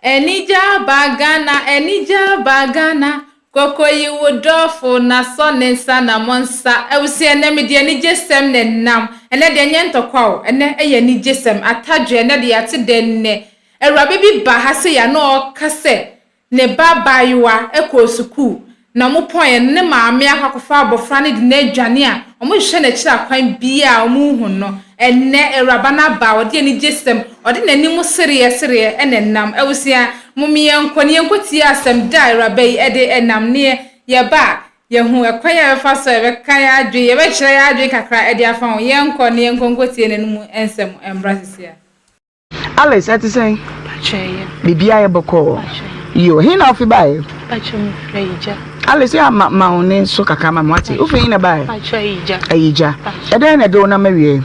Anigye aba Ghana, anigye aba Ghana, Koko yi wo dɔfo na sɔ ne nsa na monsa. Abusua ɛnɛ mede anigyesɛm na ɛnam. Ɛnɛ deɛ ɛnyɛ ntɔkwa o, ɛnɛ ɛyɛ anigyesɛm. Atadwe ɛnɛ deɛ yɛate dɛ nnɛ. Awuraba bi ba ha sei a na ɔreka sɛ Ne ba abaayewa kɔɔ sukuu, na wɔpɔeɛ no, ne maame akɔ akɔfa abɔfra no de no adwane a wɔhwehwɛ no akyiri akwan biara a wɔnhu no. Ɛnnɛ, awuraba no aba a ɔde anigyesɛm, ɔde n'anim sereɛ sereɛ na ɛnam. Abusua, mom yɛnkɔ na yɛnkɔtie asɛm da a awuraba yi de nam ne yɛba a, yɛahu ɛkwan a yɛbɛfa so a yɛbɛka yɛn adwene, yɛbɛkyerɛ yɛn adwene kakra de afa ho. Yɛnkɔ na yɛnkɔ nkɔtie n'anom nsɛm mmra seesei ara. Alice, ɛte sɛn? Biribiara yɛ bɔkɔɔ. Yo, he na wofi baeɛ? Alice, yɛ ama ma wo ne nso kakra ma me wate. Wofi he na baeɛ? Ayigya. Ɛdɛn na ɛde wo nam awie?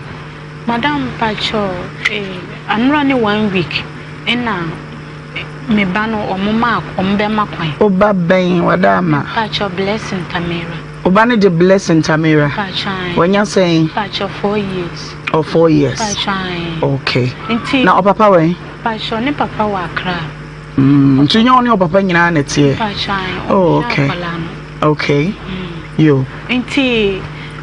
Madam mpakyɛ eh, anora ne one week ɛna me ba no ɔmo ma ɔmo bɛma kwan. Wo ba bɛn wada ama? Mpakyɛ Blessing Tamira. Wo ba no de Blessing Tamira. Mpakyɛ. Wanya sɛn? Mpakyɛ 4 years. Oh, 4 years. Mpakyɛ. Okay. Nti. Na ɔpapa wɛn? Mpakyɛ ne papa wɔ Accra. Nti nyɛ ɔne ɔpapa nyinaa na ɛteɛ? Mpakyɛ. Oh, okay. Okay. Yo. Nti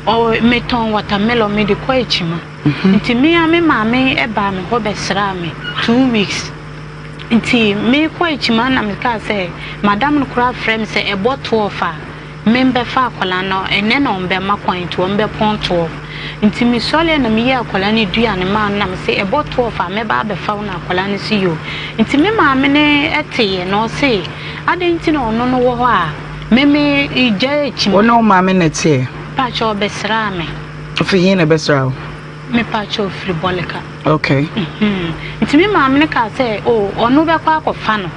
ɔ metɔn watermelon mede kɔ akyima. Nti me a me maame baa me hɔ bɛsraa me 2 weeks. Nti mekɔ akyima na mekaa sɛ madam no koraa frɛ me sɛ ɛbɔ 12 a membɛfa akwadaa no, ɛnɛ na ɔmbɛma kwan nti ɔmbɛpɔn 12. Nti mesɔre na meyɛ akwadaa no aduane maa no na mese ɛbɔ 12 a mɛba abɛfa wo, na akwadaa no si yo. Nti me maame ne ɛteeɛ na ɔse adɛn nti na ɔno no wɔ hɔ a meme gya akyima. Wo ne wo maame na ɛteɛ? Mpakyɛ, ɔbɛsraa me. Ofi he na ɛbɛsra wo? Mepakyɛ, ofiri Bɔleka. Okay. Nti me maame no kaa sɛ o ɔno bɛkɔ akɔfa no.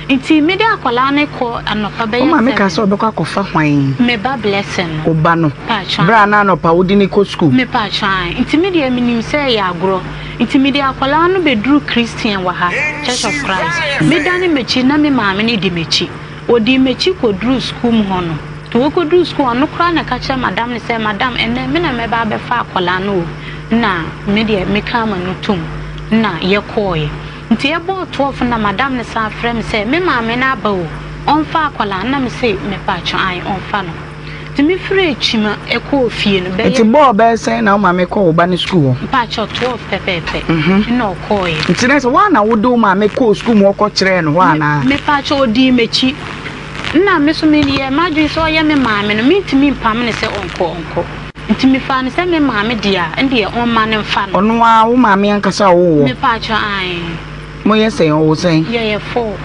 Nti mede akwadaa no kɔ anɔpa bɛyɛ Wo maame kaa sɛ ɔbɛkɔ akɔfa hwan? Me ba Blessing no. Wo ba no. Pakyɛ. Berɛ a na anɔpa wode ne kɔ sukuu? Mepakyɛ. Nti me deɛ menim sɛ ɛyɛ agorɔ. Nti mede akwadaa no bɛduru Christian wɔ ha, Church of Christ. Medane m'akyi na me maame no di m'akyi. Ɔdii m'akyi kɔduruu sukuu mu hɔ no. Nti wɔkɔduruu sukuu, ɔno koraa na ɛka kyerɛ madam no sɛ, "Madam, ɛnnɛ me na mɛba abɛfa akwadaa no o." Na me deɛ meka ama no tom na yɛkɔɔeɛ. Nti ɛbɔɔ 12 na madam no san frɛ me sɛ me maame no aba o, ɔmfa akwadaa no, na me se mepatwo ae, ɔmfa no. Nti mefiri akyima ɛkɔɔ fie no bɛyɛ. Nti bɔɔl bɛyɛ sɛn na wo maame kɔɔ wo ba no sukuu hɔ? Mpakyɛ, 12 pɛpɛɛpɛ na ɔkɔɔeɛ. Nti na sɛ woa na wode wo maame kɔɔ sukuu mu ɔkɔ kyerɛɛ no hɔ anaa? Mepakyɛ, ɔdii m'akyi. Nna me so meyɛ m'adwene sɛ ɔyɛ me maame no, mentumi mpam ne sɛ ɔnkɔ ɔnkɔ. Nti mefaa no sɛ me maame deɛ a, ɛndeɛ ɔmma no mfa no. Ɔno ara wo maame ankasa a ɔwoo wɔ? Mepakyɛ, ae. Moyɛ sɛn? Ɔwɔ sɛn? Yɛyɛ four.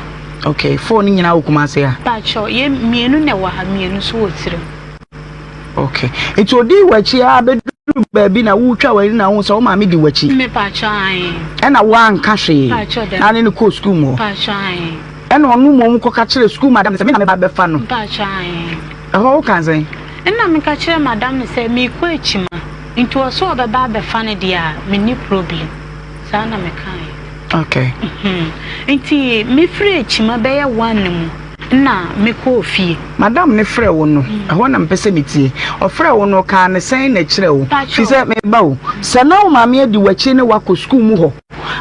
Okay, four no nyinaa wɔ Kumase ha? Pakyɛ, yɛ mmienu na ɛwɔ ha, mmienu nso wɔ tirim. Okay. Nti odii w'akyi ara bɛduru baabi na wotwa w'ani na wohu sɛ wo maame di w'akyi? Mepakyɛ, ae. Ɛna woanka hwee? Pakyɛ, daabi. Na ne no kɔɔ sukuu mu hɔ? Pakyɛ, ae. Ɛna ɔno mmom kɔka kyerɛɛ sukuu madam sɛ me na meba bɛfa no? Pakyɛ, ae. Ɛhɔ woka sɛn? Ɛna meka kyerɛɛ madam no sɛ meekɔ akyima nti ɔsɛ ɔbɛba abɛfa no deɛ a, menni problem. Saa na mekaeɛ. Okay. Nti mefiri akyima bɛyɛ 1 no mu na mekɔɔ fie. Madam ne frɛ wo no, ɛhɔ na mepɛ sɛ metie. Ɔfrɛ wo no, ɔkaa ne sɛn na ɛkyerɛ wo? Fi sɛ meba o, sɛ na wo maame adi w'akyi ne woakɔ sukuu mu hɔ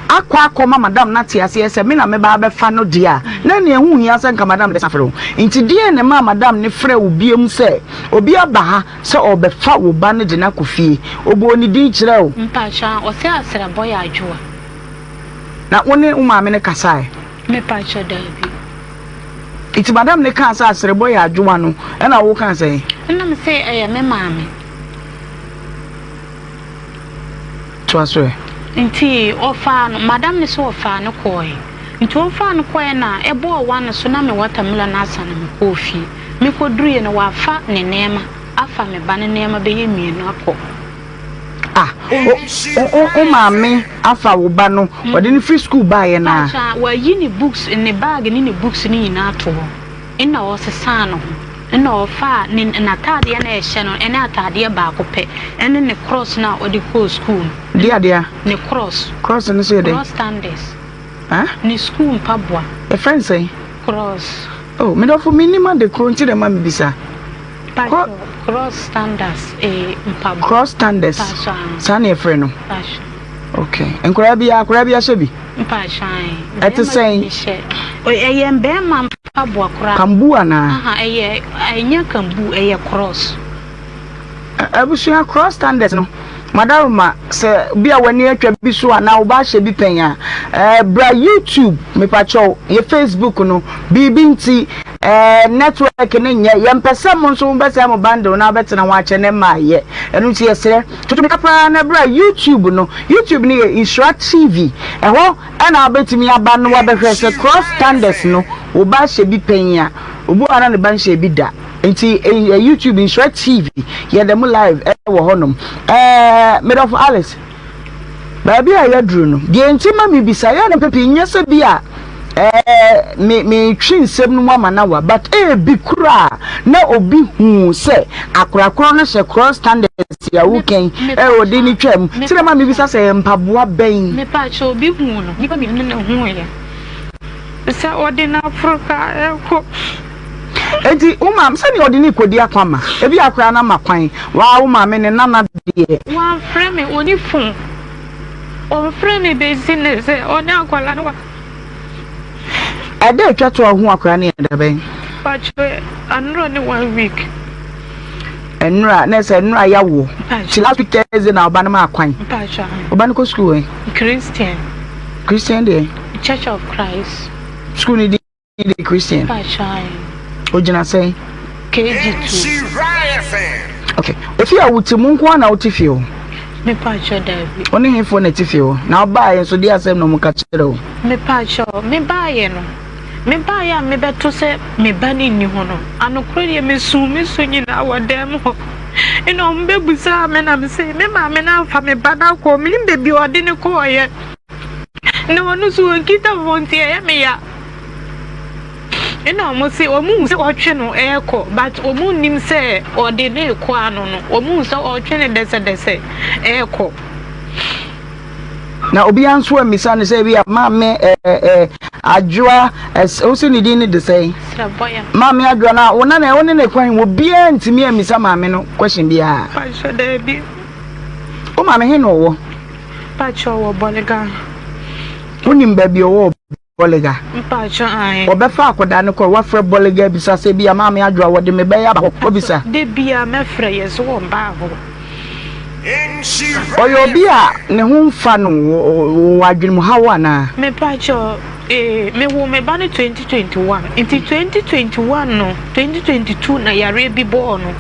akɔ akɔma madam no ate aseɛ sɛ me na meba abɛfa no deɛ a, na ɛnneɛ ɛho nhia sɛ nka madam no bɛsan afrɛ wo. Nti deɛn na ɛmaa madam no frɛɛ wo biom sɛ obi aba ha sɛ ɔrebɛfa wo ba no de no akɔ fie? Ɔbɔɔ ne din kyerɛɛ wo? Mpakyɛ, ɔse asrɛbɔ yɛ adwoa. Na wo ne wo maame no kasae? Mepakyɛ, daabi. Nti madam no kaa sɛ asrɛbɔ yɛ adwoa no, ɛna wo kaa sɛn? Ɛna me se ɛyɛ me maame. Toa so ɛ. Nti ɔfaa no, madam no sɛ ɔfaa no kɔɔɛ. Nti ɔfaa no kɔɔɛ na ɛbɔɔ 1 so na me watermelon no asa na mekɔɔ fie. Mekɔduruiɛ no wafa ne nneɛma, afa me ba no nneɛma bɛyɛ mmienu akɔ. Ah, wo maame afa wo ba no, ɔde no firi sukuu baeɛ naa? Pakyɛ, wayi ne books, ne bag ne ne books no nyinaa to hɔ. Ɛna ɔsesaa ne ho. Ɛna ɔfaa ne n'ataadeɛ na ɛhyɛ no ɛne ataadeɛ baako pɛ ɛne ne cross no a ɔde kɔɔ sukuu no. Di adeɛ? Ne cross. Cross no so yɛ dɛn? Cross standards. Huh? Ne sukuu mpaboa. Ɛfrɛ no sɛn? Cross. Oh, medɔfo mennim ade koro nti na ɛma mebisa. Pakyɛ, cross standards mpaboa. Cross standards. Pakyɛ. Saa na yɛfrɛ no. Pakyɛ. Okay. Nkwadaa bi akwadaa bi ahyɛ bi. Mpakyɛ ae. Ɛte Bɛɛma sɛn? tumi hyɛ. Ɛyɛ mbɛɛma mpaboa koraa. Kambu anaa? Aha ɛyɛ ɛnyɛ kambu ɛyɛ cross. Abusua cross standards no madaroma sɛ bi a w'ani atwa bi so anaa wo ba ahyɛ bi pɛn a eh, bra YouTube mepakyɛw yɛ Facebook no biribi nti eh, network no nyɛ yɛmpɛ sɛ mo nso mobɛsɛe mo bundle na wobɛtena ho akyɛ ne mma ayɛ ɛno nti yɛsrɛ tutu mika paa na bra YouTube no YouTube no yɛ Nhyira TV ɛhɔ ɛna wobɛtumi aba no wabɛhwɛ sɛ cross standards no wo ba ahyɛ bi pɛn a obi wɔ hɔ a na ne ba nhyɛ bi da. Nti eh, YouTube Nhyira TV yɛda mu live wɔ hɔnom. Eh, medɔfo Alice, baabi a yɛaduru no, deɛ nti ma mebisa yɛ no pɛpii nyɛ sɛ bi a eh, me metwe nsɛm no mu ama no awa, but ebi koraa na obi huu sɛ akorakoro no hyɛ cross standards a wokan eh, ɔde ne twam. Nti na ma mebisa sɛ ɛyɛ mpaboa bɛn? Mepaakyɛ obi huu no, nnipa mmienu na huuiɛ sɛ ɔde no aforo kaa ɛrekɔ. Enti wo maame, sɛdeɛ ɔde no rekɔdi akwamma, ebia koraa na ma kwan, waa wo maame ne nana deɛ. Wamfrɛ me, ɔnni phone. Ɔmfrɛ me bɛsi nnɛ sɛ ɔne akwadaa no wa. Ɛda a ɛtwa to a wohuu akwadaa no yɛ da bɛn? Pakyɛ, anora ne one week. Nnora, na ɛsɛ nnora yawoɔ. Ti last week Thursday na ɔba no maa kwan. Mpakyɛ. Ɔba no kɔ sukuu wɛn? Christian. Christian deɛ? Church of Christ. Sukuu no din? de Christian. Ogyina sɛn? KG2. Okay. Ofi a wote mu nko na wote fie hɔ? Mepa kyɛw daabi. Wo ne hefoɔ na ɛte fie hɔ? Na wobaeɛ nso deɛ asɛm na wɔn ka kyerɛ wo? Mepa kyɛw, mebaeɛ no, mebaeɛ a mebɛto sɛ me ba no nni hɔ no, anokorɛ deɛ mesuu me su nyinaa wɔ dan mu hɔ. Ɛna wɔn bɛbusaa me na mese me maame no afa me ba no akɔ, menim baabi a ɔde no kɔɔeɛ. Na ɔno nso ɔnkita phone nti ɛyɛ me ya. Ɛna ɔmo se ɔmo hu sɛ ɔtwe no ɛɛkɔ but ɔmo nnim sɛ ɔde no rekɔ ano no ɔmo hu sɛ ɔtwe no dɛsɛdɛsɛ ɛɛkɔ. Na obiara nso ammisa no sɛ ebia maame ɛɛ ɛɛ Adwoa ɛs wose ne din no de sɛn? Srɛbɔya. Maame Adwoa na wo nana wo ne ne kwan obiara ntumi ammisa maame no question biara. Pakyɛ daabi. Wo maame he na ɔwɔ? Pakyɛ ɔwɔ Bɔlega. Wonim baabi ɔwɔ wɔ Bɔlega? Mpakyɛ ae. Wɔbɛfa akwadaa no kɔ, woafrɛ Bɔlega abisa sɛ ebia maame Adwoa wɔde me bɛyɛ aba hɔ, wobisa? Da biara mɛfrɛ, yɛse wɔmbaa hɔ. Ɔyɛ obi a ne ho mfa no, ɔwɔ adwenemhaw anaa? Mepakyɛ ee, mewoo me ba no 2021, nti 2021 no, 2022 na yareɛ bi bɔɔ no,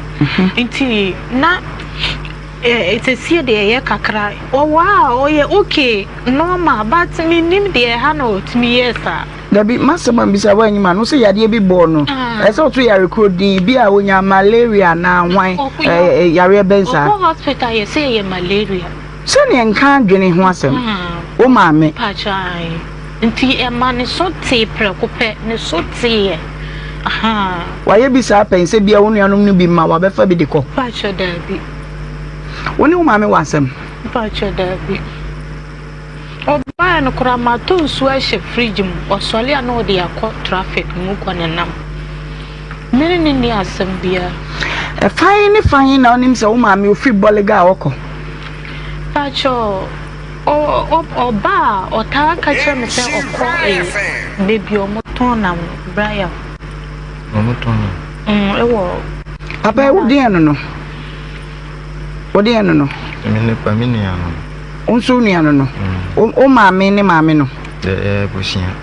nti na Sesie deɛ ɛyɛ kakra. Ɔwɔ a ɔyɛ okay normal but mennim deɛ ɛha na ɔtumi yɛɛ saa. Dabi m'asɛm a mebisa woanyi m'ano wose yadeɛ bi bɔɔ no ɛsɛ sɛ woto yare koro din bi a onya malaria anaa hwan yareɛ bɛn saa. Ɔkɔ hospital yɛse ɛyɛ malaria. Sɛdeɛ nka adwene ho asɛm wo maame. Mpakyɛ ae nti ɛma ne so tee prɛko pɛ ne so teeɛ ahaa. Wayɛ bi saa pɛn sɛ bia wo nuanom no bi mma wabɛfa bi de kɔ. Mpakyɛ daabi. Wo ne wo maame wɔ asɛm? Mpakyɛ daabi. Ɔbaeɛ no koraa matɔ nsuo ahyɛ fridge mu ɔsɔre a na ɔde akɔ traffic mu kɔ nenam. Me ne no nni asɛm biara. Ɛfa he ne fa he na wonim sɛ wo maame ofiri Bɔlega a ɔkɔ? Pakyɛ ɔba a ɔtaa ka kyerɛ me sɛ ɔkɔ baabi a wɔtɔn nam no, Brian. Wɔtɔn nam? Mm, ɛwɔ. Papa yi wo deɛn no no? Wo deɛn no no? Me nipa me nua no no. Wo nso wo nua no no? Wo maame ne maame no? Yɛ abusua.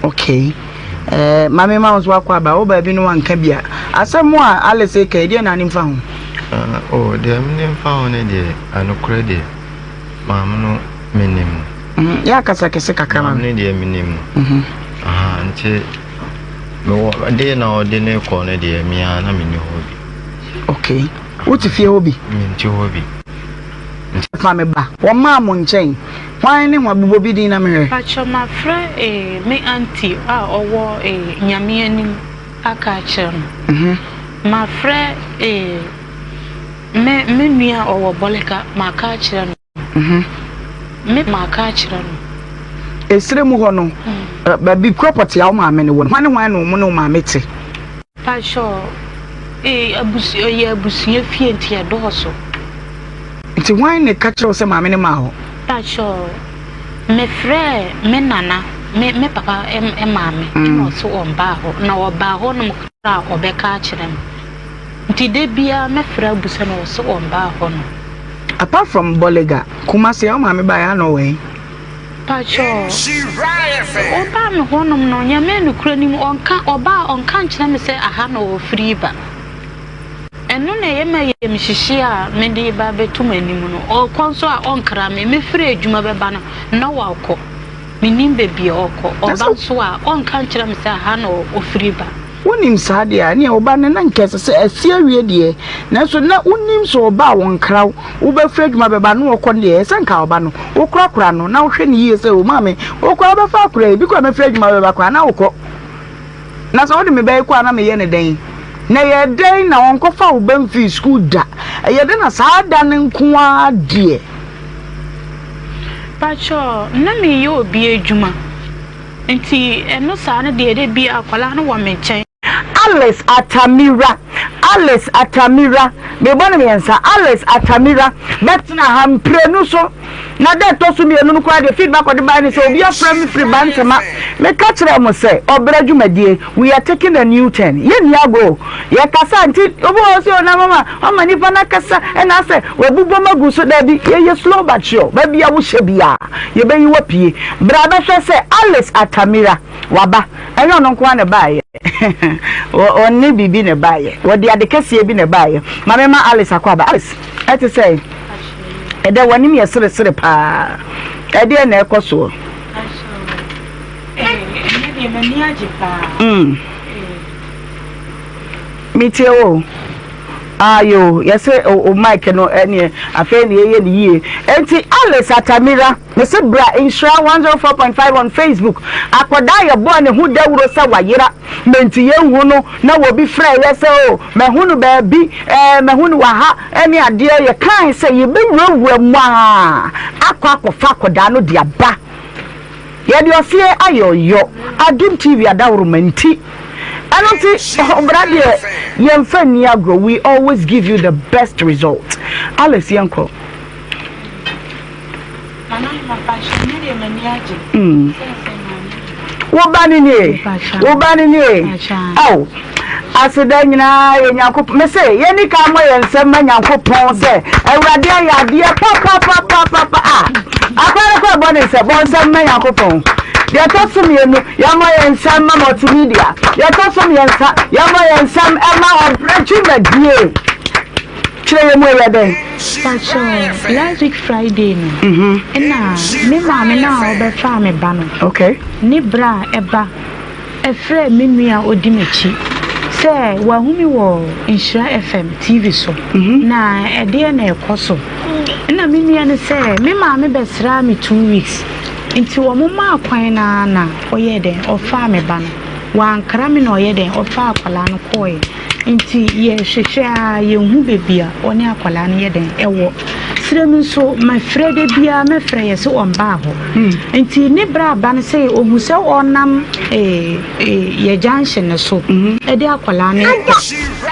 Okay. Eh, maame ma wo nso akɔ aba wo baabi no wanka bi a asɛm a Alice ka deɛ na anim fa ho? Uh, oh, deɛ menim fa ho ne deɛ anokorɛ deɛ maame no menim no. Mm, yɛ akasa kɛse kakra ma me. Maame no deɛ menim no. Mm -hmm. Aha, nti mewɔ deɛ na ɔde ne kɔ no deɛ mea na menni hɔ bi. Okay. Wote fie hɔ bi? Mente hɔ bi. Fa me ba. Wɔmaa mo nkyɛn. Hwan ne hwan? Bobɔ bi din na menhwɛ. Pakyɛ mafrɛ eh me auntie a ɔwɔ eh Nyame anim aka akyerɛ no. Mafrɛ eh me me nua a ɔwɔ Bolga maka akyerɛ no. Me maka akyerɛ no. Esire mu hɔ no, baabi kuro pɔtee a wo maame no wɔ no, hwan ne hwan na wɔn ne wo maame te? Pakyɛ eh abusua ɛyɛ abusua fie nti ɛdɔɔso. Nti hwan na ɛka kyerɛ wo sɛ maame no maa hɔ? Pakyɛ. Mefrɛɛ me nana, me me papa maame, ɛna ɔse ɔmbaa hɔ, na ɔbaa hɔnom koraa a ɔbɛka akyerɛ me. Nti da biara mɛfrɛ abusa no ɔse ɔmbaa hɔnom. Apart from Bolliger, Kumasi a wo maame baeɛ a na ɔwɔ he? Pakyɛw, ɔbaa me hɔnom no, Nyame nokorɛ nim, ɔnka, ɔbaa a ɔnka nkyerɛ me sɛ aha na ɔfiri ba. Ɛno na ɛyɛ me ayamhyehye a mede reba abɛto mo anim no. Ɔrekɔ nso a, ɔnkra me. Mɛfiri adwuma bɛba no, na wakɔ. Mennim baabi a ɔrekɔ. Ɔba nso a, ɔnka nkyerɛ me sɛ ha na ɔfiri ba. Wonim saa deɛ a, ɛnneɛ wo ba no, na anka ɛsɛ sɛ asi awie deɛ, nanso na wonim sɛ ɔba a ɔnkra wo, wobɛfiri adwuma bɛba na ɔkɔ no deɛ, ɛsɛ sɛ anka ɔba no, wokorakora no na wohwɛ no yie sɛ, O maame, wokɔ a wobɛfa akora yi, bi koraa mɛfiri adwuma bɛba koraa na wokɔ. Na sɛ wode me ba yi kɔ a na meyɛ no dɛn? Na ɛyɛɛ dɛn na ɔnkɔfa wo ba mfii sukuu da? Ɛyɛ dɛn na saa da no nko ara deɛ? Pakyɛ, na meyɛ obi adwuma, nti ɛno saa no deɛ da biara akwadaa no wɔ me nkyɛn. Alice Atamira, Alice Atamira, mebɔ no mmiɛnsa, Alice Atamira bɛtena ha mprenu so. Na da ɛtɔ so mmienu no koraa deɛ feedback ɔde baeɛ ne sɛ obi afrɛ me firi Bantama. Meka kyerɛɛ mo sɛ ɔbrɛ dwumadie, we are taking a new turn. Yɛnni agorɔ o. Yɛkasa nti obi wɔ hɔ sɛ o na mama wama nipa no akasa ɛna asɛ wabubom agu so. Daabi, yɛyɛ slow but sure. Baabi a wohyɛ biara yɛbɛyi wo apue. Bra bɛhwɛ sɛ Alice Atamira waba. Ɛnyɛ ɔno nko ara na ɛbaeɛ. Ɔne biribi na ɛbaeɛ. Wɔde ade kɛseɛ bi na ɛbaeɛ. Ma memma Alice akɔ aba. Alice, ɛte sɛn? Ɛdɛ w'anim yɛ seresere paa. Ɛdeɛn na ɛkɔ soɔ? Ɛnɛ deɛ m'ani agye paa. Mm. Metie wo. Ayo, yɛsɛ o, o mic no ɛneɛ afei na yɛyɛ ne yie. Enti Alice Atamira, mese bra Nhyira 104.5 on Facebook. Akwadaa yɛbɔɔ ne ho dawuro sɛ wayera. Menti yɛnhu no na obi frɛɛ yɛ sɛ oh mahu no baabi eh mahu no wɔ ha ne adeɛ yɛkae sɛ yɛbɛwurawura mu aa akɔ akɔfa akɔdaa no de aba yɛde ɔseɛ ayɛ ɔyɔ Adom TV adaworoma nti ɛno nti ɔbra deɛ yɛmfa nni agorɔ we always give you the best result Alice yɛnkɔ. Wo ba no nie, wo ba no nie. Ao, aseda nyinaa yɛ Nyankopɔn. Me se, yɛni ka mmɔ yɛn nsam ma Nyankopɔn sɛ Awurade ayɛ adeɛ papapapapapa. A, akora no kɔ ɛbɔ ne nsam, bɔ nsam ma Nyankopɔn. Deɛ ɛtɔ so mmienu, yɛmmɔ yɛn nsam ma multimedia. Deɛ ɛtɔ so mmiɛnsa, yɛmmɔ yɛn nsam ma ɔbrɛ dwumadie. Kyerɛ yɛn mu ɛyɛ dɛn? Pakyɛw, last week Friday no, nna me maame no a ɔbɛfaa me ba no, ne bra ba frɛɛ me nua a odi m'akyi sɛ wahu me wɔ Nhyira FM TV so, na ɛdeɛn na ɛkɔ so? Nna me nua no sɛ me maame bɛsraa me 2 weeks, nti wɔmaa kwan no ara na ɔyɛɛ dɛn, ɔfaa me ba no. Wankra me na ɔyɛ dɛn, ɔfaa akwadaa no kɔɔeɛ. Nti yɛhwehwɛ ara yɛnhu baabi a ɔne akwadaa no yɛ dɛn ɛwɔ. Serɛ mu nso mɛfrɛ da biara mɛfrɛ yɛ sɛ ɔmbaa hɔ. Nti ne berɛ aba no sɛ ɔhu sɛ ɔnam yɛ junction no so ɛde akwadaa no rekɔ.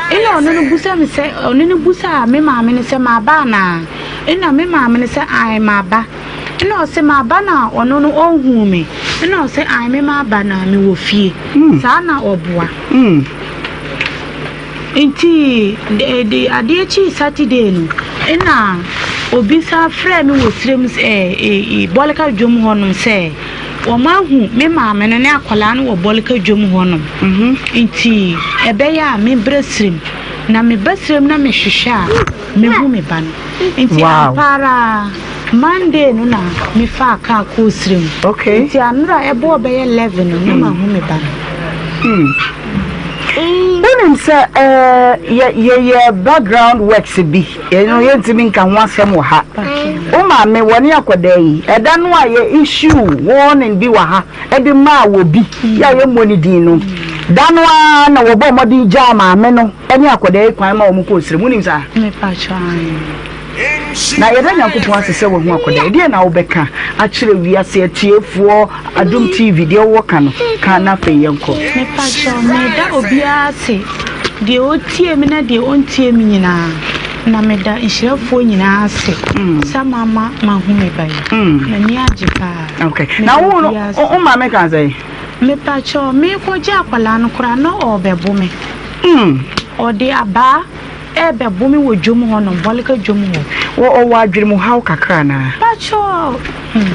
Ɛna ɔno no busa me sɛ ɔno no busa me maame no sɛ maba anaa? Ɛna me maame no sɛ ae maba. Ɛna ɔse maba na ɔno no ɔnhuu me. Ɛna ɔse ae me maba na mewɔ fie. Saa na ɔboa. Nti de adeɛ kyee Saturday no, ɛna obi san frɛɛ me wɔ serem ɛɛ Bɔlka dwom hɔnom sɛ wɔn ahu me maame no ne akwadaa no wɔ Bɔlka dwom hɔnom. Nti ɛbɛyɛ a mebrɛ serem. Na meba serem na mehwehwɛ a, mehu me ba no. Nti ampa ara Monday no na mefaa kaa kɔɔ serem. Nti anora ɛbɔɔ bɛyɛ 11 no na mahu me ba no. Wonim sɛ yɛyɛ background works bi, ɛno yɛntumi nka ho asɛm wɔ ha. Wo maame wɔne akwadaa yi, ɛda no a yɛ issue warning bi wɔ ha de maa wɔ bi yɛ a yɛmmɔ ne din no, da no ara na wɔbɔɔ mmɔden gyaa maame no ne akwadaa yi kwan ma wɔn kɔɔ srem. Wonim saa? Na yɛda Nyankopɔn ase sɛ wahu akwadaa yi. Deɛ na wobɛka akyerɛ wiase atiefoɔ, Adom TV, deɛ wowɔ ka no, ka na afei yɛnkɔ. Mepakyɛw, meda obiara ase, deɛ ɔtie me na deɛ ɔntie me nyinaa. Na meda nhyirafoɔ nyinaa ase sɛ moama mahu me ba yi. M'ani agye paa. Okay. Meda Na wo no, obiara ase. wo maame ka sɛn? Mepakyɛw, merekɔgye akwadaa no koraa na ɔrebɛbo me. Ɔde abaa rebɛbo me wɔ dwam hɔnom, Bɔleka dwam hɔ. Wɔ ɔwɔ adwenemuhaw kakra anaa? Pakyɛw, hmm,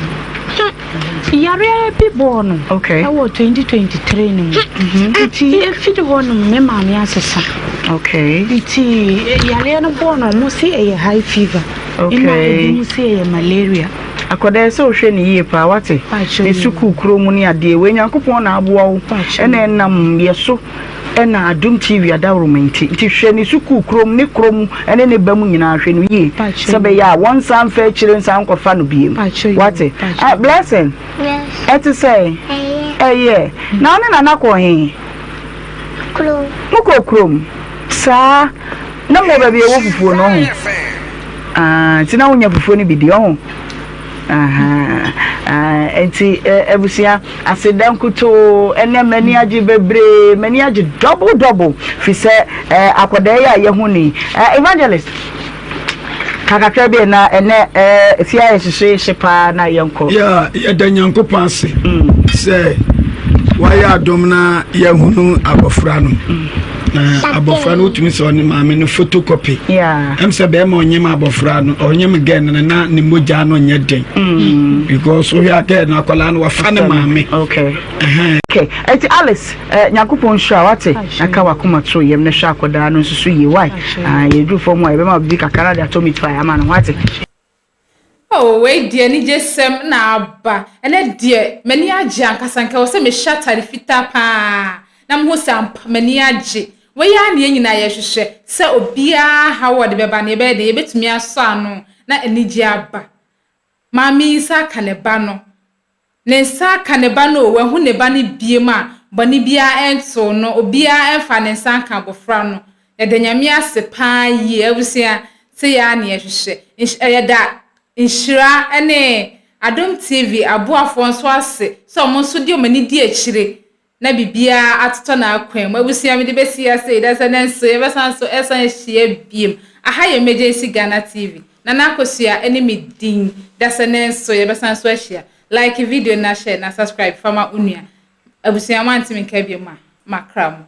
yareɛ bi bɔɔ no Okay. ɛwɔ 2023 no mu. Nti efiri hɔ nom me maame asesa. Okay. Nti yareɛ no bɔɔ no, wɔn se ɛyɛ high fever. Okay. Ɛna ebinom se ɛyɛ malaria. Akwadaa ɛsɛ wohwɛ no yie paa wate. Pakyɛw Ne sukuu kuro mu ne adeɛ wei Nyankopɔn na aboa wo Pakyɛw. ɛna ɛnam yɛ so ɛna Adom TV adaworoma nti nti hwɛ ne sukuu kurom ne kuro mu ɛne ne ba mu nyinaa hwɛ no yie Pakyɛw. sɛ bɛyɛ a wɔnsan mfa akyire nsan nkɔfa no biem Pakyɛw yoo, wate. pakyɛw. Ah, Blessing Yes. ɛte sɛ Ɛyɛ. ɛyɛ na wo ne Nana kɔ he? Kurom. Mokɔ kurom saa na mowɔ baabi a ɛwɔ fufuo no ɔho? Ah, nti na wonya fufuo no bi di ɔho? Ahaa, ah, nti eh, abusua aseda nkutoo ɛnɛ m'ani agye bebree, m'ani agye double double fi sɛ eh, akwadaa yi a yɛho ni. Eh, evangelist, ka kakra bi na ɛnɛ eh, fie ayɛ hyehyeehye paa na yɛnkɔ. Yeah, yɛda Nyankopɔn ase sɛ wayɛ adom na yɛahunu abɔfra no. Na abɔfra no wotumi sɛ ɔne maame no photocopy. Ɛm sɛ bɛrima ɔnyem abɔfra no, ɔnyem gɛn no na ne mogya no nyɛ den. Because wohwɛ a gɛn no akwadaa no wafa ne maame. Okay. Okay. Eti Alice, eh, Nyankopɔn nhyira wate. Na ka wakoma to yam na hwɛ akwadaa no nso so yie. Why? Ah, yɛduru fam a yɛbɛma bibi kakra na de atɔ meat pie ama no. Wate? Oh, wei deɛ anigyesɛm na aba. Ɛnɛ deɛ, m'ani agye ankasa. Nka ɛwɔ sɛ mehyɛ atade fitaa paa na mohu sɛ ampa m'ani agye. Wei ara na yɛn nyinaa yɛhwehwɛ, sɛ obiara haw a ɔde bɛba no, yɛbɛyɛ dɛn? Yɛbɛtumi asɔ ano na anigyeɛ aba. Maame yi nsa aka ne ba no. Ne nsa aka ne ba no o, wahu ne ba no biom a, bɔne biara ntoo no, obiara mfaa ne nsa nka abɔfra no. Yɛda Nyame ase paa yie abusua, sei ara na yɛhwehwɛ. Nhy yɛda Nhyira ne Adom TV aboafoɔ nso ase sɛ wɔn nso de wɔn ani di akyire na biribiara atotɔ n'akwan mu. Abusua mede bɛsi ha sei, dasɛ nɛ nso yɛbɛsan nso ɛsan ahyia biem. Aha yɛ Emergency Ghana TV. Nana Akosua ne me din. Dasɛ nɛ nso yɛbɛsan nso ahyia. Like video na share na subscribe fa ma wo nua. Abusua moante me nka biom a, makra mo.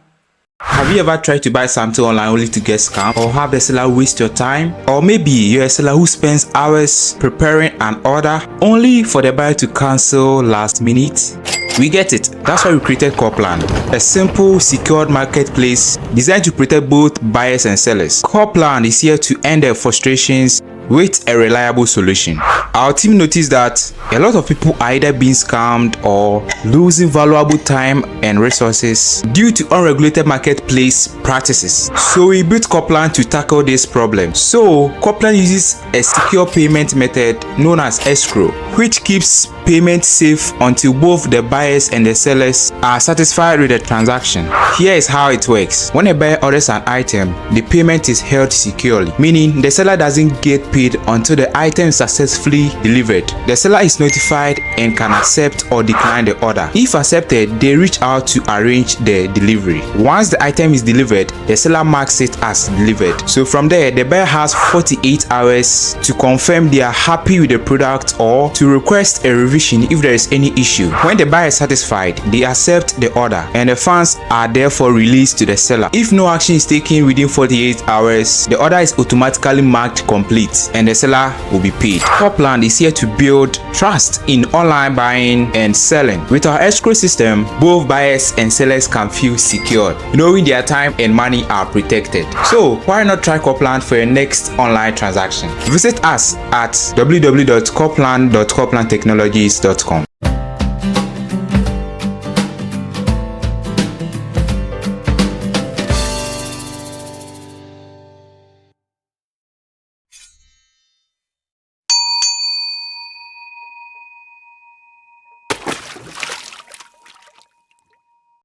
Have you ever tried to buy something online only to get scammed or have the seller waste your time? Or maybe you're a seller who spends hours preparing an order only for the buyer to cancel last minute? We get it. That's why we created Copland, a simple, secured marketplace designed to protect both buyers and sellers. Copland is here to end their frustrations with a reliable solution. Our team noticed that a lot of people are either being scammed or losing valuable time and resources due to unregulated marketplace practices. So we built Copland to tackle this problem. So Copland uses a secure payment method known as escrow, which keeps payment safe until both the buyers and the sellers are satisfied with the transaction. Here is how it works. When a buyer orders an item, the payment is held securely, meaning the seller doesn't get paid until the item is successfully delivered. The seller is notified and can accept or decline the order. If accepted, they reach out to arrange the delivery. Once the item is delivered, the seller marks it as delivered. So from there, the buyer has 48 hours to confirm they are happy with the product or to request a revision if there is any issue. When the buyer is satisfied, they accept the order and the funds are therefore released to the seller. If no action is taken within 48 hours, the order is automatically marked complete and the seller will be paid. Copland is here to build trust in online buying and selling. With our escrow system, both buyers and sellers can feel secured, knowing their time and money are protected. So why not try Copland for your next online transaction? Visit us at www.copland.coplandtechnologies.com.